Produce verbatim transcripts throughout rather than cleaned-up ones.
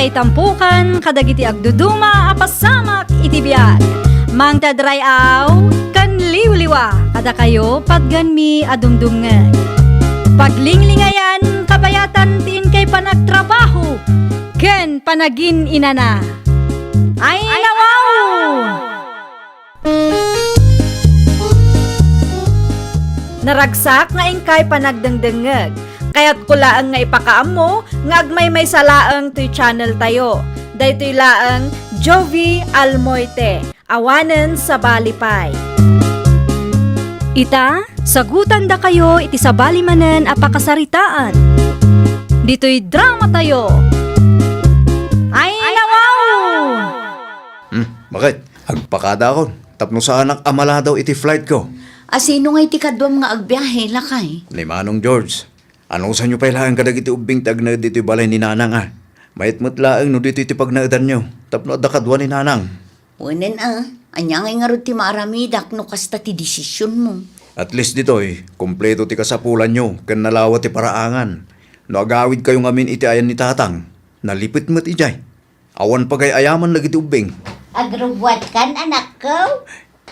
Itampukan kadagiti agduduma a pasamak iti biag. Mangted ray-aw ken liwliwa kadakayo patgenmi a dumdumngeg. Paglinglingayan kabayatan ti inkay panagtrabaho ken panagin-inana. Ay, nawaw! Naragsak nga inkay panagdengdengngeg. Kayatko laeng nga ipakaammo nga agmaymaysa laeng toy channel tayo. Daytoy laeng Jovie Almoite, awanen sabali pay. Ita, sagutandakayo iti sabali manen a pakasaritaan. Ditoy drama tayo. Ay, nawaw! Hmm, bakit? Agpakadakon. Tapno saanak a maladaw iti flight ko. A, sino nga iti kaduam nga agbiahe, lakay? Ni Manong George. Anusanyo pay laeng kadagiti ubbing ti agnaed ditoy balay ni Nanang, a? Mayat met laeng no ditoy ti pagnaedanyo, tapno adda kadua ni Nanang. Wenen, a, ania ngay ngarud ti maaramidak no kasta ti desisionmo? At least ditoy, kompleto ti kasapulanyo ken nalawa ti paraangan. No agawidkayo ngamin iti ayan ni Tatang, nalipet met idiay. Awan pagay-ayaman dagiti ubbing. Agrubbuatkan, anakko?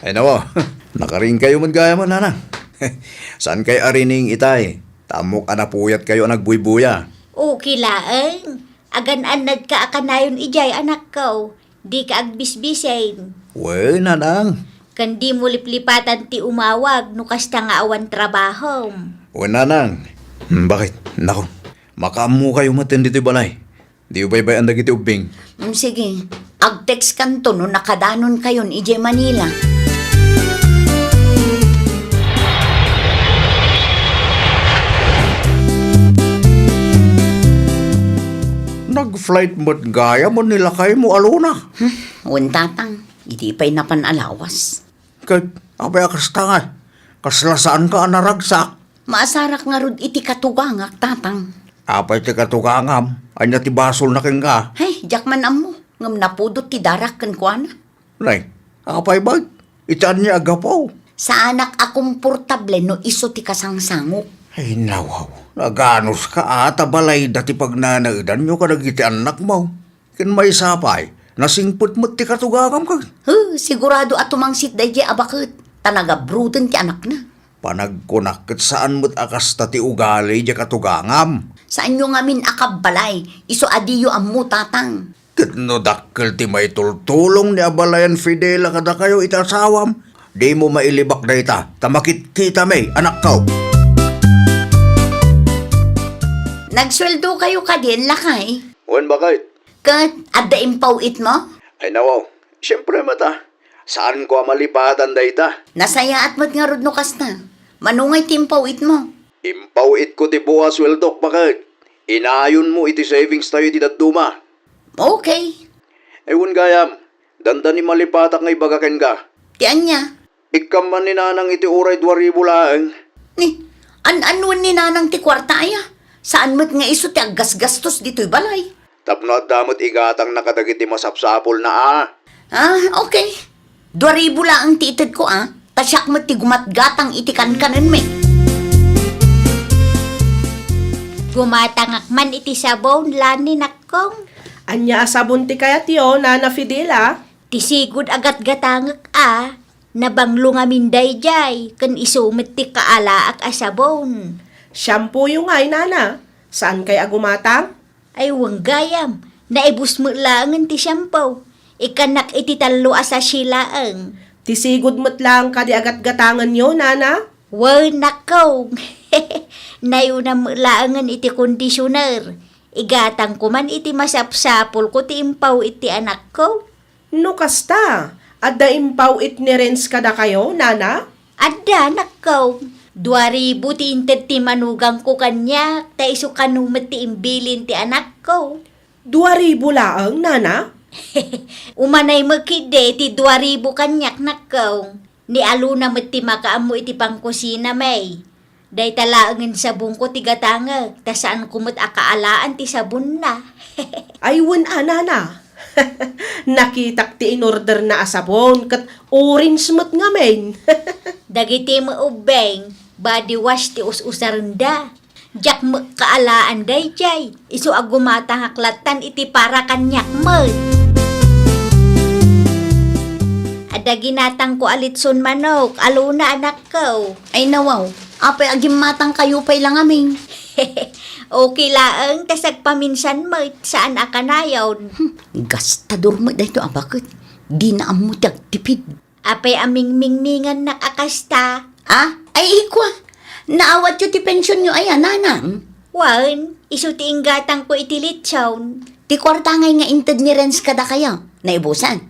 Ay, nawa, nakariingkayo met gayam, Nanang. Saankay a rining itay, ta ammok a napuyatkayo a nagbuybuya. Okay laeng. Agan-annadka a kanayon idiay, anakko. Dika agbisbisen. Wen, Nanang. Ken dimo liplipatan ti umawag no kasta nga awan trabahom. Wen, Nanang. Hmm, bakit? Nako, makaammokayo met ditoy balay. Di ubaybay-an dagiti ubbing. Mm, sige. Ag-text kanto no nakadanonkayon idiay Manila. Nag-flight met gayam ni lakaymo a Luna. Hmm, wen, Tatang. Idi pay napan a lawas. Ket apay a kasta ngay? Kasla saanka a naragsak? Maasarak ngarud iti katugangak, Tatang. Apay ti katugangam? Ania ti basolna kenka? Hay, diak man ammo. Ngem napudot ti darak kenkuana. Nay, apay met? Iti ania a gapu? Saanak a komportable no isu ti kasangsangok. Ay, nawaw. Naganuska a ta balayda ti pagnanaedanyo kadagiti annakmo. Ken maysa pay, nasingpet met ti katugangam ket. Huh, sigurado a tumangsit daydiay a baket, ta nagabroden ti anakna. Panagkunak ket saan met a kasta ti ugali diay katugangam. Saanyo ngamin a kabbalay, isu a diyo ammo, Tatang. Ket no dakkel ti maitultulong ni abalayan Fidela kadakayo iti asawam, dimo mailibak dayta, ta makitkitami, anakko. Nagsueldokayo kadien, lakay? Wen, bakit? Ket adda impaw-itmo? Ay, nawaw. Siempre met, a. Saanko a malipatan dayta. Nasayaat met ngarud no kasta. Mano ngay ti impaw-itmo? Impaw-itko ti bua a sueldok, bakit? Inayonmo iti savings tayo iti dadduma. Okay. Ay, wen gayam, dandani malipatak nga ibaga kenka. Ti ania? Ikkan man ni Nanang iti uray dua ribu laeng. Ni, an-anoen ni Nanang ti kuarta aya? Saan met nga isu ti aggasgastos ditoy balay. Tapno adda met igatangna kadagiti masapsapulna a. Ah, okay. Dua ribu laeng ti itedko a. Ta siak met ti gumatgatang iti kankanenmi. Gumatangak man iti sabon, Lani, nakkong. Ania a sabon ti kayatyo, Nana Fidela? Ti sigud a gatgatangek a. Nabanglo ngamin daydiay, ken isu met ti kaalaak a sabon. Shampooyo ngay, Nana. Saankay a gumatang? Ay, wen gayam, naibus met laengen ti shampoo. Ikkannak iti tallo a sachet laeng. Ti sigud met laeng kadi a gatgatangenyo, Nana? Wen, nakkong. Nayunam met laengen iti conditioner. Igatangko man iti masapsapulko ti impaw-it ti anakko. No kasta, adda impaw-it ni Renz kadakayo, Nana? Adda, nakko. Dua ribu ti inted ti manugangko kaniak, ta isu kano met ti imbilin ti anakko. Dua ribu laeng, Nana? Umanay met ketdi ti dua ribu kaniak, nakko. Ni Alona met ti makaammo iti pangkusina, May. Dayta laengen sabonko ti gatangek, ta saanko met a kaalaan ti sabonna. Ay, wen a, Nana. Nakitak ti inorderna a sabon, ket orange met ngamin. Dagiti met ubbing, body wash ti us-usarenda. Diak met kaalaan daydiay. Isu a gumatangak lattan iti para kaniak met. Adda ginatangko a litson manok, alona, anakko. Ay, nawaw. Apay a gimmatangkayo pay la ngamin? Okay laeng, ta sagpaminsan met, saan a kanayon. Hmm, gastador met daytoy a baket. Dina ammo ti agtipid. Apay a mingmingmingannak a kasta? Ah? Ay, ikwa. Naawatyo ti pensionyo aya, nanang? Wen, isu ti inggatangko iti litson. Ti kuarta ngay nga inted ni Renz kadakayo, naibusan?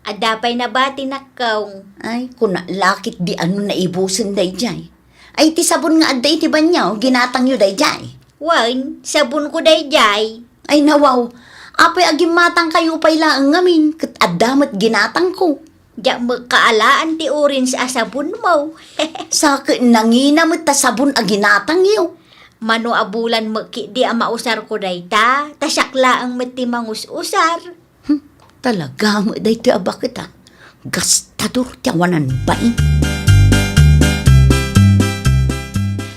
Adda pay nabati, nakkaw. Ay, kuna lakit di ano naibusen daydiay. Ay, ti sabon nga adda iti banyo, ginatangyo daydiay? Wen, sabonko daydiay. Ay, nawaw. Apay a gimmatangkayo pay laeng ngamin, ket adda met ginatangko. Diak met kaalaan ti orange a sabonmo. Sa ket nangina met ta sabon a ginatangyo. Mano a bulan met ketdi a mausarko dayta, ta siak laeng met ti mangus-usar. Hmm, talaga met daytoy a baket, a. Gastador ti awanan bain.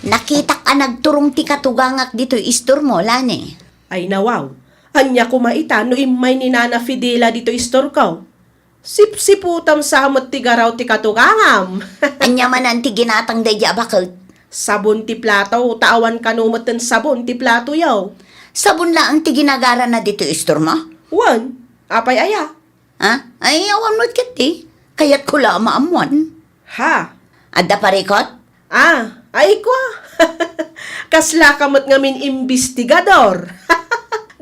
Nakitak a nagturong ti katugangak ditoy istormo, Lani. Ay, nawaw. Ania koma ita no immay ni Nana Fidela ditoy istorko? Sipsiputam sa met ti garaw ti katugangam. Ania manen ti ginatang daydiay a baket? Sabon ti plato, ta awan kano met ti sabon ti platoyo. Sabon laeng ti ginagarana ditoy istormo? Wen, apay aya? Ha? Ay, awan met ketdi. Kayatko la a maammuan. Ha? Adda parikot? Ah, ay kwa. Kaslaka met ngamin imbestigador.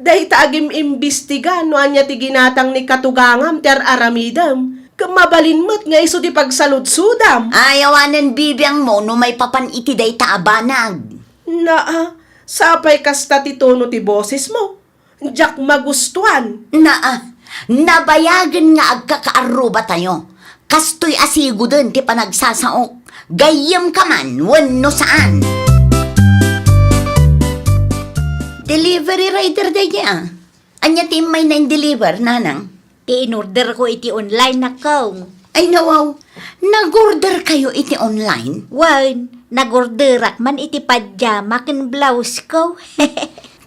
Dayta agim-imbestiga no ania ti ginatang ni katugangam ti ar-aramidem. Ket mabalin met nga isu ti pagsaludsodam. Ay, awanen bibiangmo no maipapan iti dayta a banag. Naa, sapay kasta ti tono ti bosesmo. Diak magustuan. Naa, nabayagen nga agkakaarrubatayo. Kastoy a siguden ti panagsasaok. Gayyemka man wenno saan. Delivery rider daydiay, a. Ania ti immayna in-deliver, nanang? Ti in-orderko iti online, nakkaw. Ay, nawaw. Nag-orderkayo iti online? Wen, nag-orderak man iti pajama ken blouseko.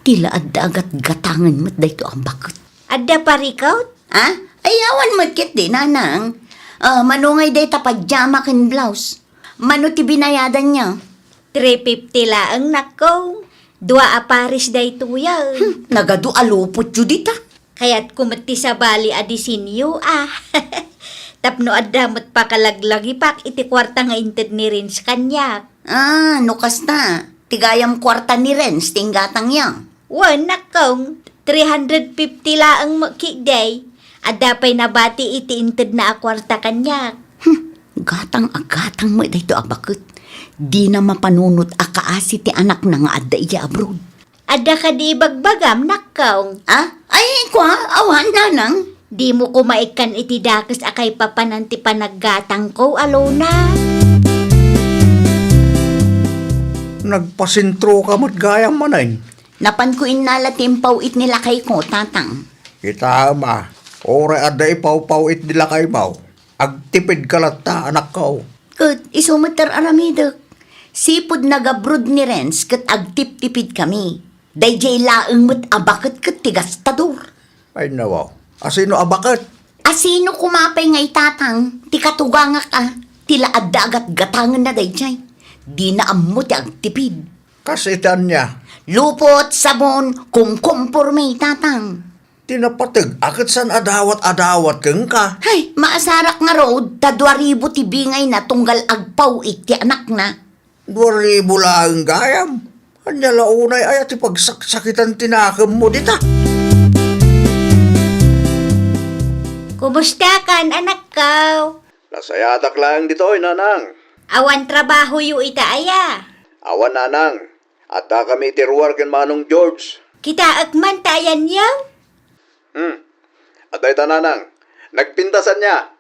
Ti la adda agatgatangen met daytoy a baket. Adda parikot? Ha? Ay, awan met ketdi, nanang. Ah, mano ngay dayta pajama ken blouse? Mano ti binayadanyo? Three fifty laeng, nakkaw. Dua a pares daytoy, a. Hmm, nagadu a lupotyo dita. Kayatko met ti sabali a disenyo, a. Tapno adda met pakalaglagipak iti kuarta nga inted ni Renz kaniak. Ah, no kasta, ti gayam kuarta ni Renz ti inggatangyo? Wen, nakkaw, three hundred fifty laeng met ketdi. Adda pay nabati iti intedna a kuarta kaniak. Hmm, gatang a gatang met daytoy a baket. Dina mapanunot a kaasi ti anakna nga adda idiay abroad. Adda kadi ibagbagam, nakkaw? Ah? Ay, kwa, awan, nanang. Dimo koma ikkan iti dakes a kaipapanan ti panaggatangko, alona. Nagpasentroka met gayam manen. Napanko innala ti impaw-it ni lakayko, tatang. Kitaem a, uray adda ipaw-paw-it ni lakaymo, agtipidka latta, anakko. Ket isu met ti ar-aramidek. Sipud nag-abroad ni Renz ket agtiptipidkami. Daydiay laeng met a baket ket ti gastador. Ay, nawaw. Asino a baket? Asino koma pay nga itatang ti katugangak a ti la adda agatgatangenna daydiay? Dina ammo ti agtipid. Kas iti ania? Lupot, sabon, kumkumporme, tatang. Ti napateg a ket saan a dawat a dawat kenka. Hay, maasarak ngarud, ta dua ribu ti bingayna tunggal agpaw-it ti anakna. Dua ribu laeng gayam. Ania la unay aya ti pagsaksakitan ti nakemmo dita? Kumustakan, anakko? Nasayatak laeng ditoy, nanang. Awan trabahoyo ita aya? Awan, nanang. Addakami iti ruar ken Manong George. Kitaek man ta ayanyo? Hmm. Adda ita, nanang. Nagpintasanna.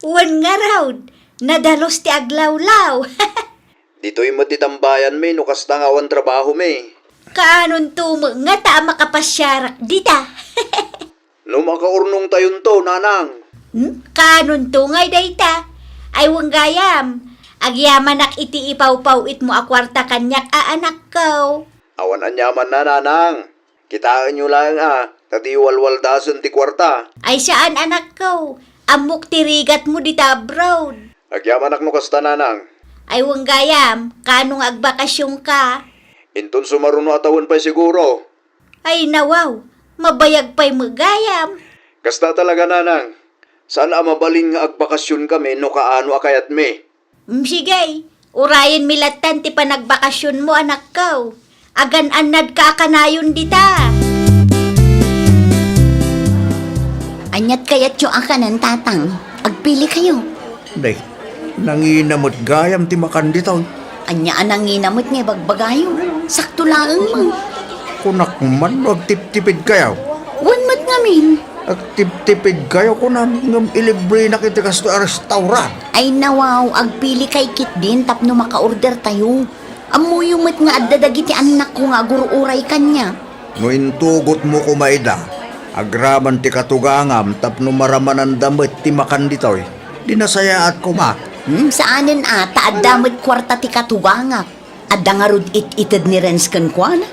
Wen ngarud, nadalus ti aglawlaw. Ditoy met ti tambayanmi no kasta nga awan trabahomi. Kaanonto met ngata a makapasiarak dita? No makaurnongtayonto, nanang. Hmm? Kaanonto ngay dayta? Ay, wen gayam, agyamanak iti ipawpaw-itmo a kuarta kaniak a anakko. Awan aniamanna, nanang. Kitaenyo laeng a, ta di walwaldasen ti kuarta. Ay saan, anakko. Ammok ti rigatmo dita abroad. Agyamanak no kasta, nanang. Ay wen gayam, kaano nga agbakasionka? Inton sumaruno a tawen pay siguro. Ay nawaw, mabayag pay met gayam. Kasta talaga, nanang. Saan a mabalin nga agbakasionkami no kaano a kayatmi. Mm, sige, urayenmi lattan ti panagbakasionmo, anakko. Agan-annadka a kanayon dita. Aniat kayatyo a kanan, tatang? Agpilikayo. Day, nangina met gayam ti makan ditoy. Ania a nangina met nga ibagbagayo? Sakto laeng man. Kunak man no agtiptipidkayo. Wen met ngamin. Agtiptipidkayo kunam, ngem ilibrenak iti kastoy a restaurant. Ay nawaw, agpilikay ketdin tapno makaordertayo. Ammoyo met nga adda dagiti annakko nga agur-uray kaniak. No intugotmo koma ida, agraman ti katugangam tapno maramananda met ti makan ditoy, di nasayaat koma. Hmm, saanen a, ta adda met kuarta ti katugangak. Adda ngarud it-ited ni Renz kenkuana?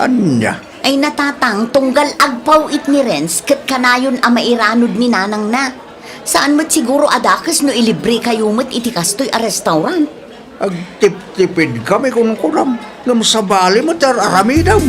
Ania? Ay natatang, tunggal agpaw-it ni Renz ket kanayon a mairanod ni nanangna. Saan met siguro a dakes no ilibrekayo met iti kastoy a restaurant. Agtiptipidkami kunkunam, ngem sabali met ti ar-aramidem.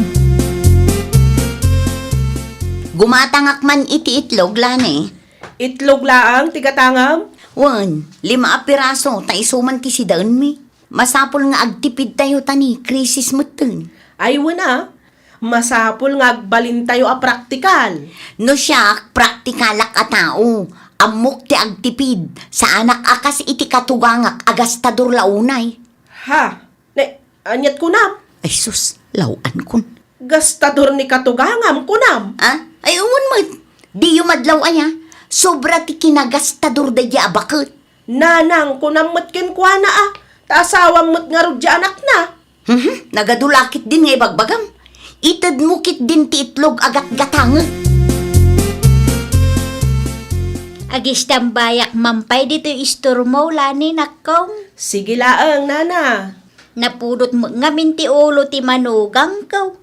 Gumatangak man iti itlog, Lani. Itlog laeng ti gatangam? Wen, lima a piraso, ta isu man ti sidaenmi. Masapul nga agtipidtayo ta ni krisis metten. Ay, wen a, masapul nga agbalintayo a praktikal. No siak, praktikalak a tao. Ammok ti agtipid. Saanak a kas iti katugangak a gastador la unay. Ha? Ne, aniat kunam? Ay sus, law-ankon. Gastador ni katugangam, kunam? Ah? Ay, wen met. Diyo madlaw aya. Sobra ti kinagastador daydi a baket. Nanang, kunam met kenkuana a, ta asawam met ngarud ti anakna. Mhm, nagadu la ketdin nga ibagbagam. Itedmo ketdin ti itlog a gatgatangek. Agistambayak man pay ditoy istormo, Lani, nakkong. Sige laeng, nana. Napudot met ngamin ti ulo ti manugangko.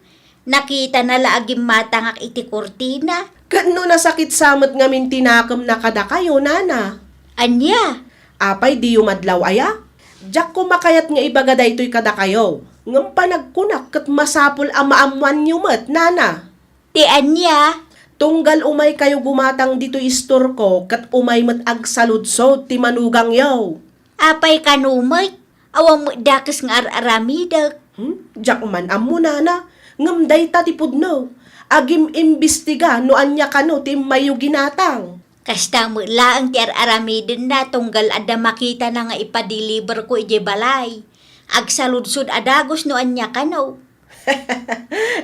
Nakitana la a gimmatangak iti kurtina. Ket no nasakit sa met ngamin ti nakemna kadakayo, nana? Ania? Apay, diyo madlaw aya? Diak koma kayat nga ibaga daytoy kadakayo, ngem panagkunak ket masapul a maammoanyo met, nana. Ti ania? Tunggal umaykayo gumatang ditoy istorko ket umay met agsaludsod ti manugangyo. Apay kano met? Awan met dakes nga ar-aramidek. Hmm? Diak man ammo, nana, ngem dayta ti pudno. Agim-imbestiga no ania kano ti immayyo ginatang. Kasta met laeng ti ar-aramidenna tunggal adda makitana nga ipadeliverko idiay balay. Agsaludsod a dagus no ania kano.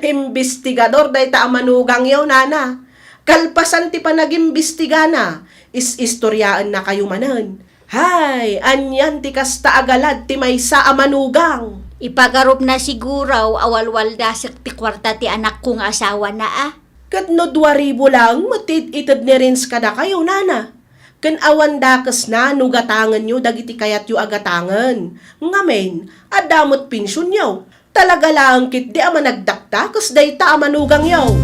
Imbestigador dayta a manugangyo, nana. Kalpasan ti panagimbestigana, is-istoriaennakayo manen. Hay, anian ti kasta a galad ti maysa a manugang? Ipagarupna siguro a walwaldasek ti kuarta ti anakko nga asawana a. Ket no dua ribu laeng met ti it-ited ni Renz kadakayo, nana, ken awan dakesna no gatangenyo dagiti kayatyo a gatangen, ngamin, adda met pensionyo. Talaga laeng ketdi a managdakdakes dayta a manugangyo.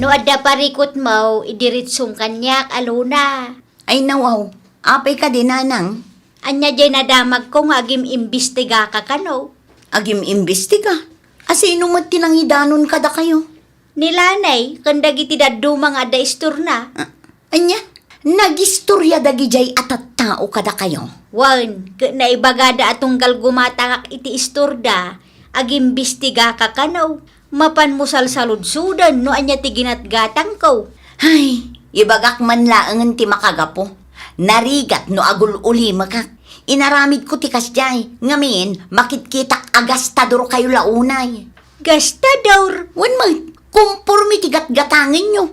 No adda parikutmo, idiritsong kaniak, Alona. Ay, nawaw. Apay kadi, nanang? Ania diay nadamagko nga agim-imbestigaka kano? Agim-imbestiga? A sino met ti nangidanon kadakayo? Ni Lanay, ken dagiti dadduma nga adda istorna. Ah, ania? Nagistorya dagidiay a tattao kadakayo? Wen, ket naibagada a tunggal gumatangak iti istorda, agimbestigaka kano. Mapanmo salsaludsoden no ania ti ginatgatangko. Hay, ibagak man laengen ti makagapu. Narigat no agul-ulimekak. Inaramidko ti kasdiay, ngamin, makitkitak a gastadorkayo la unay. Gastador? Wen met, komporme ti gatgatangenyo.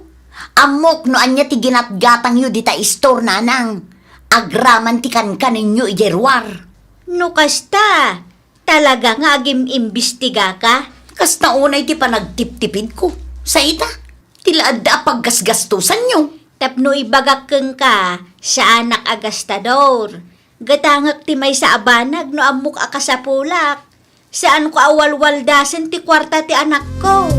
Ammok no ania ti ginatgatangyo dita istor, nanang. Agraman ti kankanenyo idiay ruar. No kasta, talaga nga agim-imbestigaka? Kasta unay ti panagtiptipidko. Sa ita, ti la adda a paggasgastosanyo. Tapno ibagak kenka, saanak a gastador. Gatangek ti maysa a banag no ammok a kasapulak. Saanko a walwaldasen ti kuarta ti anakko.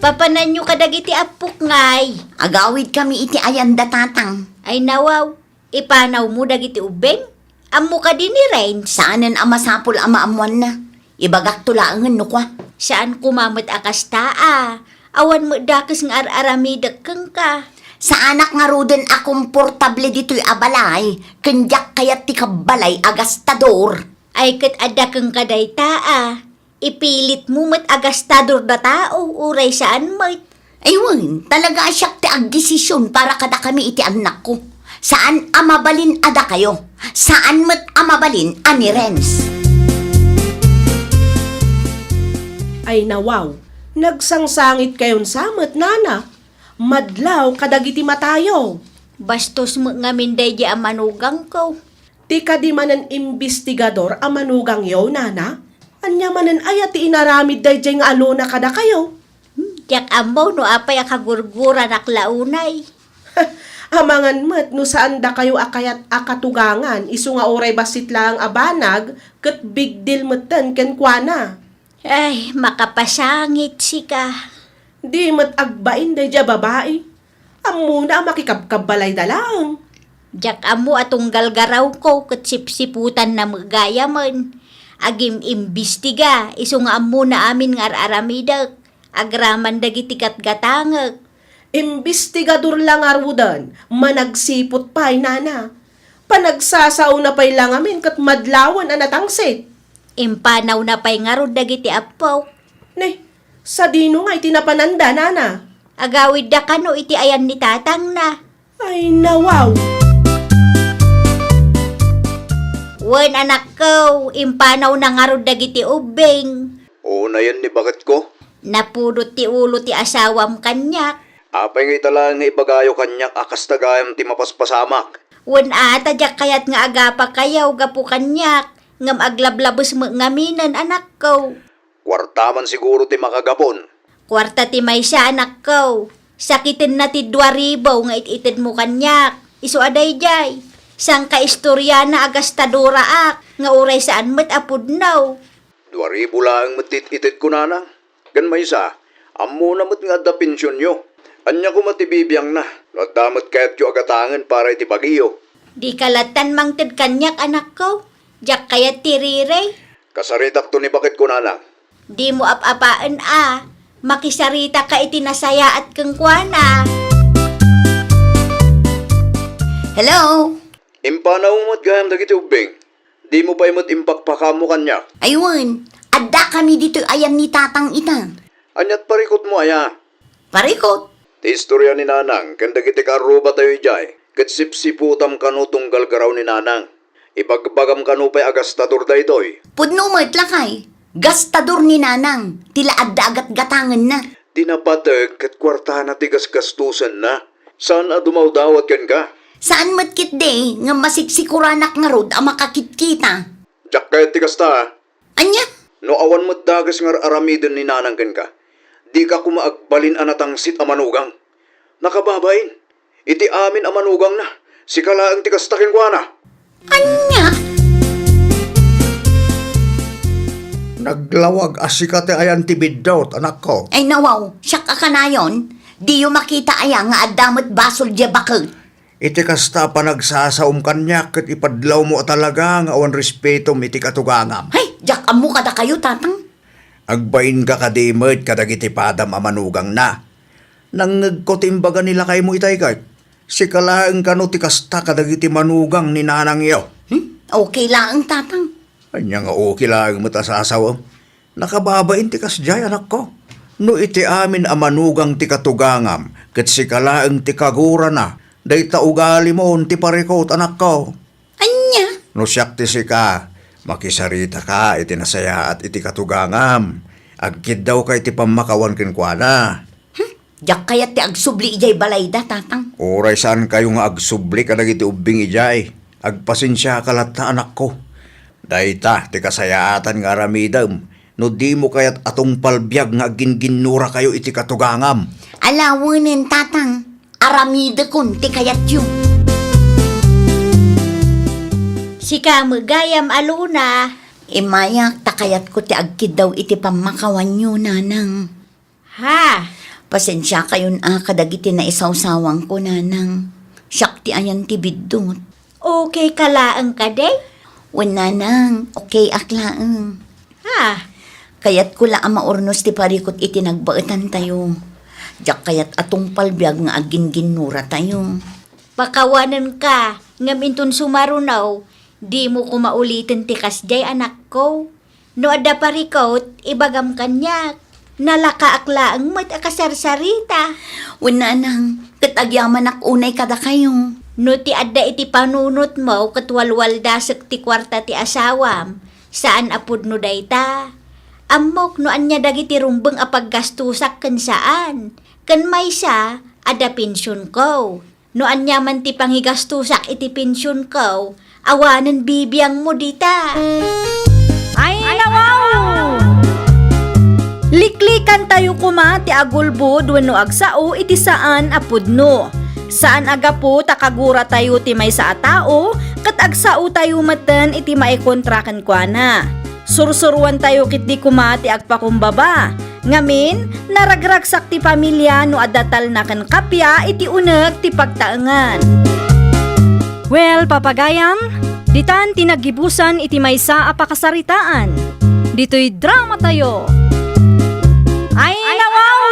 Papananyo kadagiti appok ngay. Agawidkami iti ayanda, Tatang. Ay nawaw, ipanawmo dagiti ubbing? Ammo kadi ni Renz? Saanen a masapul a maammoanna. Ibagakto laengen no kua. Saan koma met a kasta a. Awan met dakes nga ar-aramidek kenka. Saanak ngaruden a komportable ditoy a balay, ken diak kayat ti kabbalay a gastador. Ay ket adda kenka dayta a. Ipilitmo met a gastador da tao, uray saan met. Ay wen, talaga a siak ti agdesisyon para kadakami iti annakko. Saan a mabalin a dakayo. Saan met a mabalin a ni Renz. Ay nawaw, nagsangsangitkayon sa met, nana. Madlaw kadagiti matayo. Bastos met ngamin daydi a manugangko. Ti kadi manen imbestigador a manugangyo, nana? Ania manen aya ti inaramid daydiay nga alona kadakayo? Hmm, diak ammo no apay a kagurguranak la unay. Amangan met no saan dakayo a kayat a katugangan, isu nga uray bassit laeng a banag ket big deal metten kenkuana. Ay, makapasangit sika. Di met agbain daydiay a babai. Ammona a makikabkabbalayda laeng. Diak ammo a tunggal garawko ket sipsiputanna met gayamen. Agim-imbistiga, isu nga ammona amin nga ar-aramidek, agraman dagiti gatgatangek. Imbestigador la ngaruden, managsiput pay, nana. Panagsasaona pay la ngamin ket madlawen a natangsit. Impanawna pay ngarud dagiti appok. Ne, sadino nga iti napananda, nana? Agawidda kano iti ayan ni tatangna. Ay, nawaw! Wen, anakko, impanawna ngarud dagiti ubbing. Unayen ni baketko. Napudot ti ulo ti asawam kaniak. Apay nga ita laeng nga ibagayo kaniak a kasta gayam ti mapaspasamak? Wen a, ta diak kayat nga agapakayo gapu kaniak, ngem aglablabes met ngaminen, anakko. Kuarta man siguro ti makagapon. Kuarta ti maysa, anakko. Sakitenna ti dua ribu nga it-itedmo kaniak. Isu a daydiay. Sangkaistoriana a gastadoraak nga uray saan met a pudno. Dua ribu laeng met ti it-itedko, nanang. Ken maysa, ammona met nga adda pensionyo. Ania koma ti bibiangna no adda met kayatyo a gatangen para iti bagiyo? Dika lattan mangted kaniak, anakko. Diak kayat ti riri. Kasaritakto ni baketko, nanang. Dimo ap-apaen a. Makisaritaka iti nasayaat kenkuana. Hello? Impanawmo met gayam dagiti ubbing. Dimo pay met impakpakaammo kaniak. Ay wen, addakami ditoy ayan ni tatang ita. Aniat parikutmo aya? Parikut? Ti istorya ni nanang ken dagiti kaarrubatayo idiay, ket sipsiputam kano tunggal garaw ni nanang. Ibagbagam kano pay a gastador daytoy. Pudno met, lakay. Gastador ni nanang, ti la adda a gatgatangenna. Ti napateg ket kuartana ti gasgastosenna. Saan a dumawdawat kenka. Saan met ketdi nga masiksikoranak ngarud a makakitkita. Diak kayat ti kasta, a. Ania? No awan met dakes nga ar-aramiden ni nanang kenka, dika koma agbalin a natangsit a manugang. Nakababain, iti amin a manugangna, sika laeng ti kasta kenkuana. Ania? Naglawag a sika ti ayan ti biddut, anakko. Ay, nawaw, siak a kanayon, diyo makita aya nga adda met basol diay baket? Iti kasta a panagsasaom kaniak ket ipadlawmo a talaga nga awan respetom iti katugangam. Hay, diak ammo kadakayo, tatang. Agbainka kadi met kadagiti padam a manugangna? Nangngegko ti imbaga ni lakaymo itay ket. Sika laeng kano ti kasta kadagiti manugang ni nanangyo? Hmm? Okay laeng, tatang. Ania nga okay laeng met a sasawem? Nakababain ti kasdiay, anakko. No iti amin a manugang ti katugangam, ket sika laeng ti kagurana, dayta ugalimon ti parikut, anakko. Ania? No siak ti sika, makisaritaka iti nasayaat iti katugangam. Agkiddawka iti pammakawan kenkuana. Hmm? Diak kayat ti agsubli idiay balayda, tatang. Uray saankayo nga agsubli kadagiti ubbing idiay, agpasensiaka latta, anakko. Dayta ti kasayaatan nga aramidem no dimo kayat a tungpal biag nga agginginnurakayo iti katugangam. Alawenen, tatang. Aramidekon ti kayatyo. Sika met gayam a Luna. Immayak ta kayatko ti agkiddaw iti pammakawanyo, nanang. Ha? Pasensiakayon a kadagiti naisawsawangko, nanang. Siak ti ayan ti biddut. Okay ka laeng kadi? Wen, nanang, okay ak laeng. Ha? Kayatko la a maurnos ti parikut iti nagbaetantayo. Diak kayat a tungpal biag nga aggingginnuratayo. Pakawanenka, ngem inton sumaruno, dimo koma uliten ti kasdiay, anakko. No adda parikut, ibagam kaniak. Nalakaak laeng met a kasarsarita. Wen, nanang, ket agyamanak unay kadakayo. No ti adda iti panunotmo ket walwaldasek ti kuarta ti asawam, saan a pudno dayta. Ammok no ania dagiti rumbeng a paggastusak ken saan. Ken maysa, adda pensionko. No ania man ti pangigastusak iti pensionko, awanen bibiangmo dita. Ay, nawaw! Liklikantayo koma ti agulbod wenno agsao iti saan a pudno. Saan a gapu ta kaguratayo ti maysa a tao ket agsaotayo metten iti maikontra kenkuana. Sursuroantayo ketdi koma ti agpakumbaba. Ngamin, naragragsak ti pamilia no adda talna ken kappia iti uneg ti pagtaengan. Well, papagayam, ditan ti naggibusan iti maysa a pakasaritaan. Ditoy dramatayo. Ay, nawaw!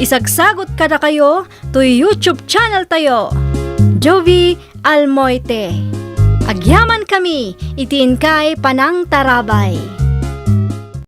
Isagsagot kadakayo toy YouTube channeltayo. Jovi Almoite. Agyamankami iti inkay panangtarabay.